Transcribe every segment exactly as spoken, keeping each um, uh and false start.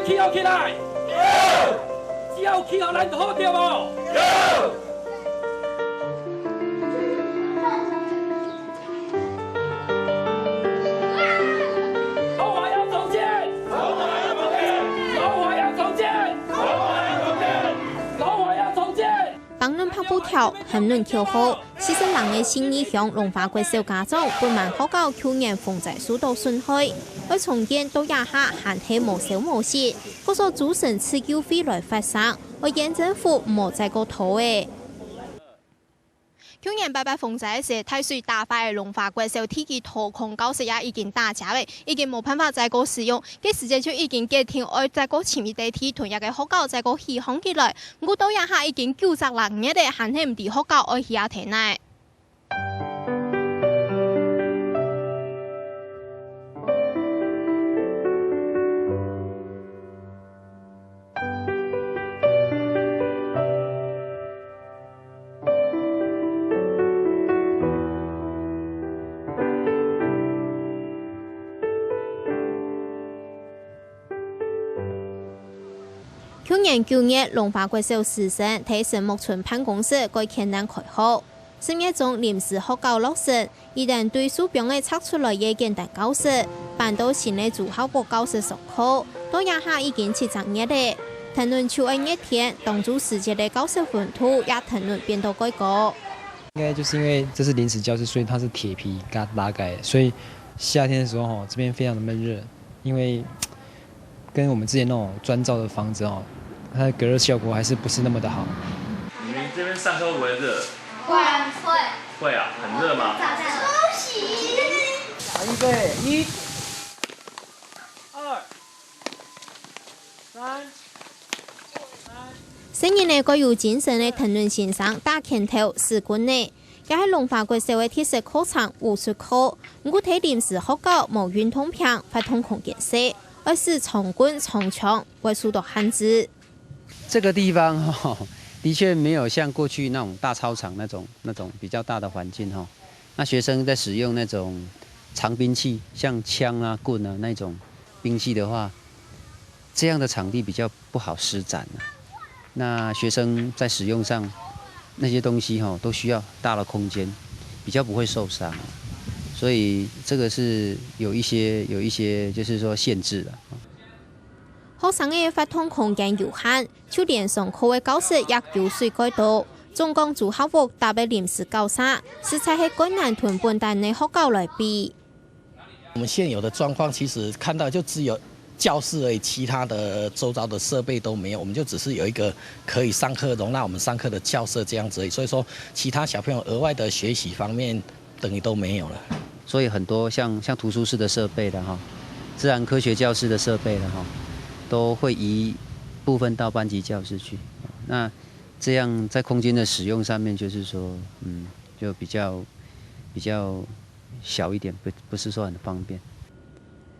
企好起來！有！只要企好，咱就好，對無？有！中華要重建！中華要重建！中華要重建！中華要重建！中華要重建！ 當等拍布條、喊等口號，四十零个信義鄉龍華國小家長不滿學校舊年風災受到損害，愛重建到這下還係無消無息，各所組成自救會來發聲，愛縣政府毋好再過拖了。舊年八八風災時，大水打壞个龍華國小地基拖空教室也已經打斜了，已經無辦法再過使用，該時節就已經決定愛再過尋一塊地，同這个學校再過起䟘起來。 毋過到這下已經九十零日了，還係毋知學校愛起啊忒哪。 舊年九月，龍華國小師生在沈木村辦公室改建𨃰開學。十月中臨時學校落成，一旦對樹枋仔拆出來个簡單教室，搬到新个組合屋教室上課，到這下已經七隻月了。𨃰就愛熱天，當晝時節个教室溫度也𨃰變到蓋高。應該就是因為這是臨時教室，所以它是鐵皮給它拉開，所以夏天的時候吼，這邊非常的悶熱。 因為跟我們之前那種磚造的房子哦，它的隔熱效果還是不是那麼的好。你們這邊上課會不會熱？會。會啊，很熱嗎？預備，一、二、三。細人仔个蓋有精神个𨃰先生打拳頭、使棍仔， 也係龍華國小个特色課程武術課，毋過在臨時學校無運動坪、活動空間設，愛使長棍、長槍，會受到限制。這個地方哦，的確沒有像過去那種大操場那種，那種比較大的環境哦。那學生在使用那種長兵器，像槍啊、棍啊那種兵器的話，這樣的場地比較不好施展啊。那學生在使用上，那些東西吼，都需要大的空間，比較不會受傷啊。所以這個是有一些，有一些就是說限制的。 學生个活動空間有限，就連上課个教室也有水蓋多，總講組合屋搭个臨時教室，實在係蓋難同本旦个學校來比。我們現有的狀況，其實看到就只有教室而已，其他的周遭的設備都沒有，我們就只是有一個可以上課、容納我們上課的教室這樣子而已。所以說，其他小朋友額外的學習方面， 等於都沒有了。所以很多像，像圖書室的設備的哈，自然科學教室的設備的哈，都會移部分到班級教室去。那這樣在空間的使用上面，就是說，嗯，就比較，比較小一點，不，不是說很方便。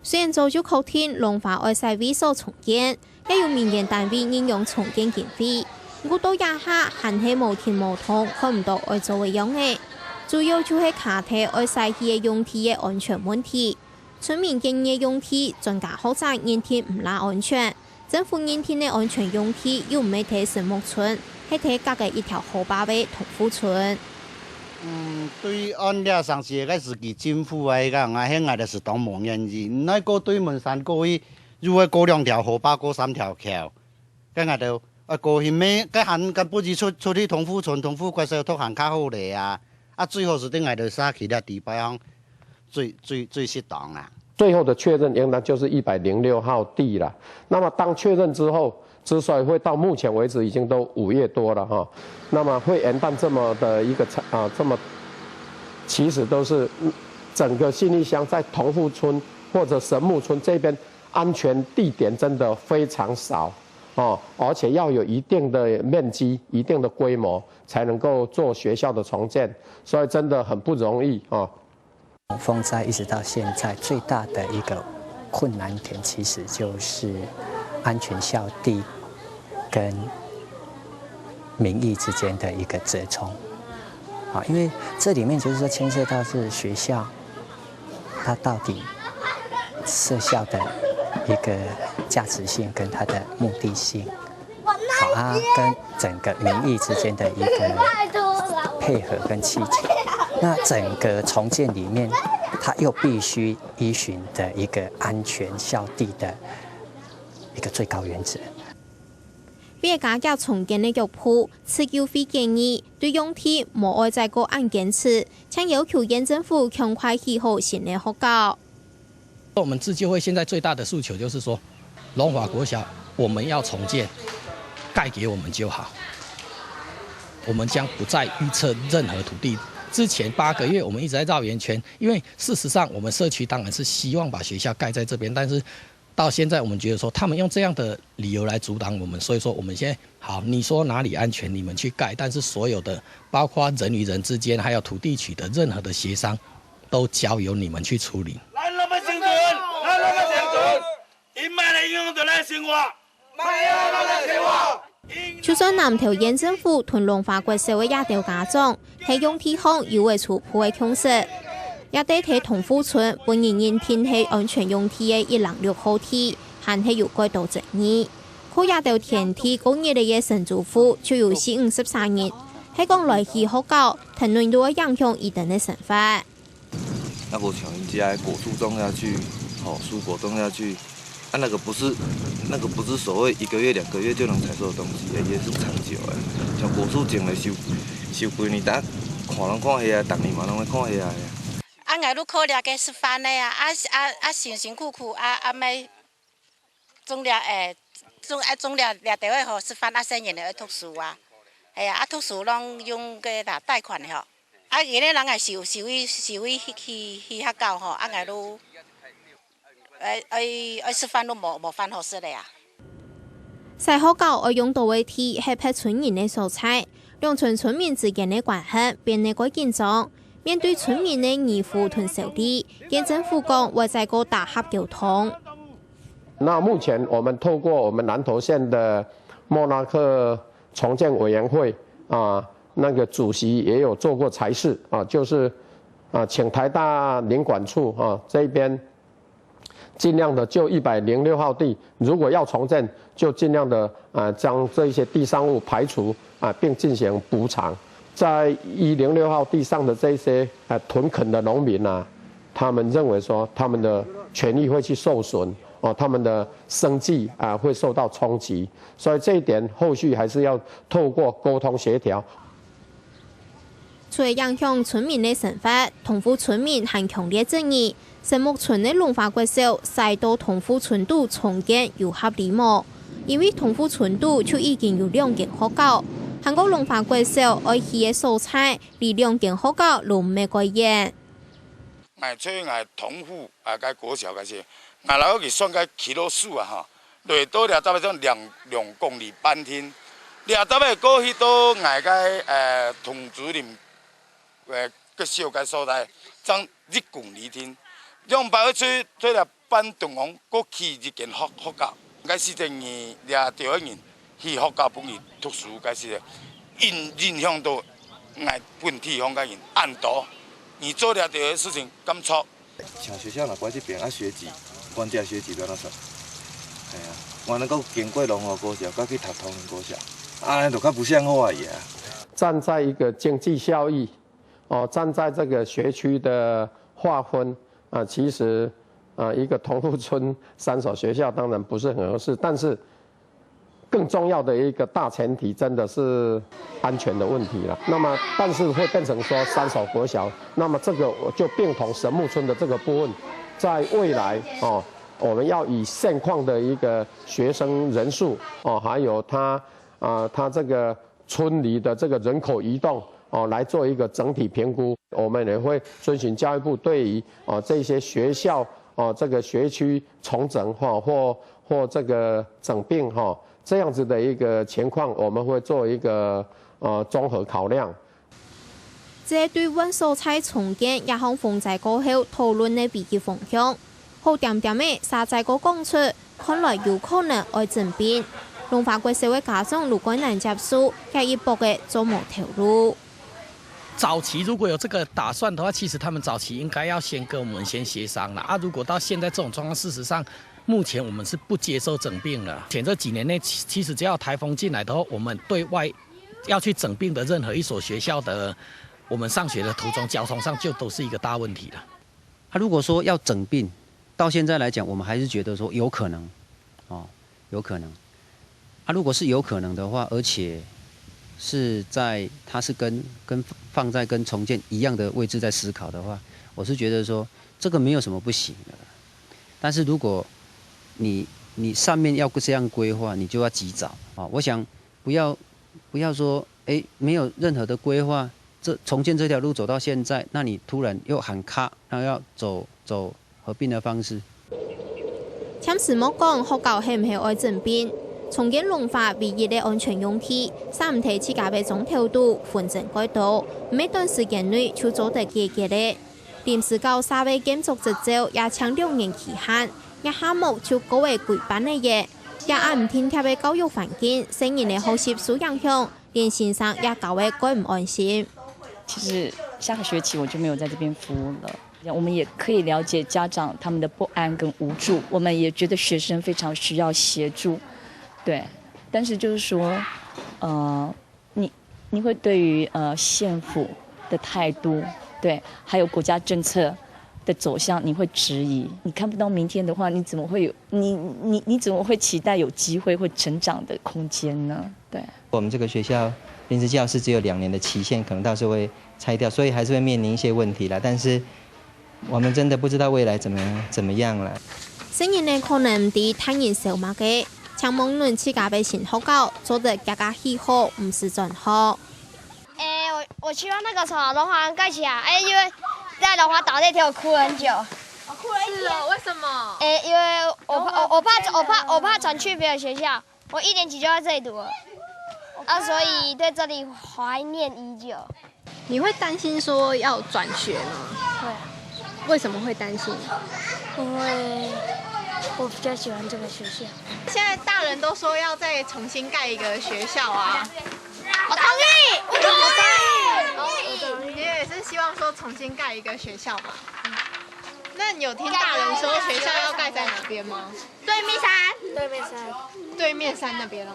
雖然早就確定龍華愛徙位所重建，也有民間單位認養重建經費，毋過到這下還係無定無動，看毋到愛做个樣仔。主要就係卡忒愛徙去个用地个安全問題。村民建議个用地，專家學者認定毋罅安全，政府認定个安全用地又毋係在沈木村，係在隔个一條河壩个同富村。 嗯，對按這城市个自己政府个，該𠊎，𠊎，𠊎就是當無願意。毋愛過對門山過去，又愛過兩條河壩，過三條橋。該𠊎兜愛過去咩？該還，該不如出，出去同富村、同富國小讀還較好咧啊！啊，最好係對𠊎兜社區這地方最，最，最適當啊。最後的確認應當就是一百零六號地了。那麼當確認之後， 之所以會到目前為止已經都五月多了哈，那麼會延宕這麼的一個長，啊，這麼，其實都是，嗯，整個信義鄉在同富村或者沈木村這邊安全地點真的非常少哦，而且要有一定的面積、一定的規模，才能夠做學校的重建，所以真的很不容易哦。 風災一直到現在，最大的一個困難點其實就是安全效地跟民意之間的一個折衝。啊，因為這裡面就是說牽涉到是學校，它到底設校的一个价值性跟它的目的性，好啊，跟整个民意之间的一个配合跟契机。那整个重建里面，它又必须依循的一个安全效地的一个最高原则。 為加強重建个腳步，自救會建議對用地無愛再過恁堅持，請要求縣政府趕快起好新个學校。我们自救会现在最大的诉求就是说，龙华国小我们要重建，盖给我们就好。我们将不再预测任何土地。之前八个月我们一直在绕圆圈，因为事实上我们社区当然是希望把学校盖在这边，但是到现在我们觉得说他们用这样的理由来阻挡我们，所以说我们现在好，你说哪里安全，你们去盖，但是所有的包括人与人之间，还有土地取得任何的协商，都交由你们去处理。 就算南投縣政府同龍華國小个這兜家長，在用地項有个初步个共識，這兜在同富村分人認定係安全用地个一零六號地，還係有蓋多爭議。靠這兜田地過日仔个承租戶就有四五十儕人，係講來起學校，定然都會影響佢等个生活。 啊，無像人家果樹種下去，吼，蔬果種下去，啊，那个不是，那个不是所谓一个月两个月就能采收的东西，也是长久的。像果树种了收，收几年，大家看拢看遐，逐年嘛拢会看遐个。啊，𠊎都靠了个食饭个啊，啊啊啊，辛辛苦苦啊啊，买 種了，誒，種愛種了，了就愛好食飯，啊，細人仔愛讀書啊，係啊，啊，讀書攏用个啦，貸款吼，啊，現在人愛收收去收去去去學校吼，啊，𠊎都愛愛愛食飯都無無飯好食了啊。使學校愛用到个地係別村人个所在，兩村村民之間个關係變得蓋緊張。面對村民个疑慮同憂慮，縣政府講會再過打合溝通。 那目前我们透过我们南投县的莫拉克重建委员会啊，那个主席也有做过裁示啊，就是啊，请台大林管处啊这一边尽量的就一百零六号地，如果要重建，就尽量的啊将这一些地上物排除啊，并进行补偿。在一零六号地上的这一些啊屯垦的农民啊， 他们认为说他们的权益会去受损，哦，他们的生计啊会受到冲击，所以这一点后续还是要透过沟通协调。除了影響村民个生活，同富村民還強烈質疑，神木村个龍華國小徙到同富村肚重建有合理無？因為同富村肚就已經有兩間學校，還過龍華國小愛起个所在離兩間學校攏毋係蓋遠。 𠊎對𠊎同富啊个國小該時，𠊎老去算个kilo數啊吼，來到這搭个種兩兩公里半定，這搭个過去到𠊎个誒同主任誒國小个所在，正一公里定，兩百二出出來半中央，過起一間學學校，該時節你這條个人 去學校分佢讀書个時，影影響到𠊎本地方个人恁多。你做了這个事情，敢錯？像學校若過這邊啊，學籍，阮遮學籍要哪算？哎呀，我能夠經過龍華國小，過去讀通仁國小，啊，就較不像話呀。站在一个经济效益，哦，站在这个学区的划分啊，其实啊，一个同富村三所学校当然不是很合适，但是 更重要的一个大前提，真的是安全的问题了。那么，但是会变成说三所国小，那么这个就并同神木村的这个部分，在未来哦，我们要以现况的一个学生人数哦，还有他啊、他这个村里的这个人口移动哦，来做一个整体评估。我们也会遵循教育部对于哦这些学校哦这个学区重整哈或或这个整并哈这样子的一个情况，我们会做一个呃综合考量。這對換所在重建這項風災過後討論个危機方向，好恬恬仔煞再過講出，看來有可能愛整併。龍華國小个家長都蓋難接受，這一駁仔做無頭路。早期如果有这个打算的话，其实他们早期应该要先跟我们先协商了啊。如果到现在这种状况，事实上，目前我们是不接受整并的。前这几年内，其其实只要台风进来的话，我们对外要去整并的任何一所学校的，我们上学的途中交通上就都是一个大问题了。他如果说要整并，到现在来讲，我们还是觉得说有可能，哦，有可能。啊，如果是有可能的话，而且是在他是跟跟放在跟重建一样的位置在思考的话，我是觉得说这个没有什么不行的。但是如果你你上面要这样规划，你就要及早啊。我想不要不要说，哎，没有任何的规划，这重建这条路走到现在，那你突然又喊卡，那要走走合并的方式。暫時莫講學校係毋係愛整併，重建龍華唯一个安全用地，煞毋在自家个庄頭肚，紛爭蓋多，毋係短時間內就做得解決个。臨時搞社會建築執照也淨六年期限，這下目就過了幾半个月，這恁毋定貼个教育環境，細人个學習受影響，連先生也教了蓋毋安心。其实下个学期我就没有在这边服务了。我们也可以了解家长他们的不安跟无助，我们也觉得学生非常需要协助，对。但是就是说，呃，你你会对于呃县府的态度，对，还有国家政策的走向，你会质疑。你看不到明天的话，你怎么会有你你你怎么会期待有机会或成长的空间呢？对。我们这个学校临时教室只有两年的期限，可能到时候会拆掉，所以还是会面临一些问题啦。但是我们真的不知道未来怎么怎么样了。細人仔可能毋知大人愁麼个，淨望等自家个新學校做得遽遽起好，毋使轉學。誒，我我希望那个什么龙华盖起来，哎，因为在龙华島那天我哭很久。是哦，为什么？誒，因为我怕我我怕我怕我怕轉去別的學校，我一年級就在這裡讀了，啊，所以對這裡懷念已久。你會擔心說要轉學嗎？對啊，為什麼會擔心？因為我比較喜歡這個學校。現在大人都說要再重新蓋一個學校啊。我同意，我同意。你也是希望說重新蓋一個學校嘛？那你有聽大人說學校要蓋在哪邊嗎？對面山。對面山。對面山那邊哦。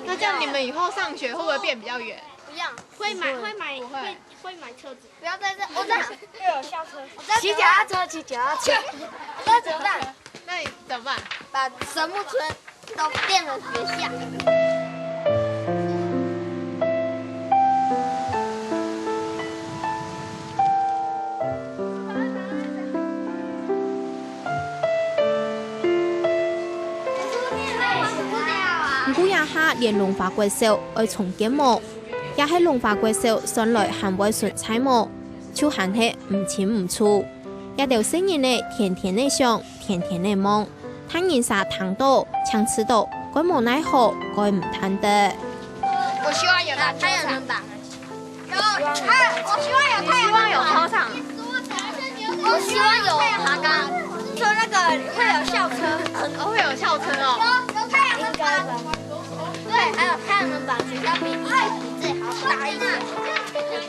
那這樣你們以後上學會不會變比較遠？不要，會買會買不會會會買車子。不要在這，我這樣。又有校車。我這樣騎腳踏車，騎腳踏車。我這樣怎麼辦？那你怎麼辦？把神木村都變了學校。毋過這下連龍華國小愛重建無，也係龍華國小算來還會存在無，就還係毋清毋楚。這兜細人仔天天仔想，天天仔望，大人儕聽到、淨知到，蓋無奈何，蓋毋盼得。我希望有籃球場。有，太，我希望有太陽能板。希望有操场。我希望有爬杆，就那個會有校車。哦，會有校車哦。有太陽能板。對，還有太陽能板，學校比一零一最好大一點。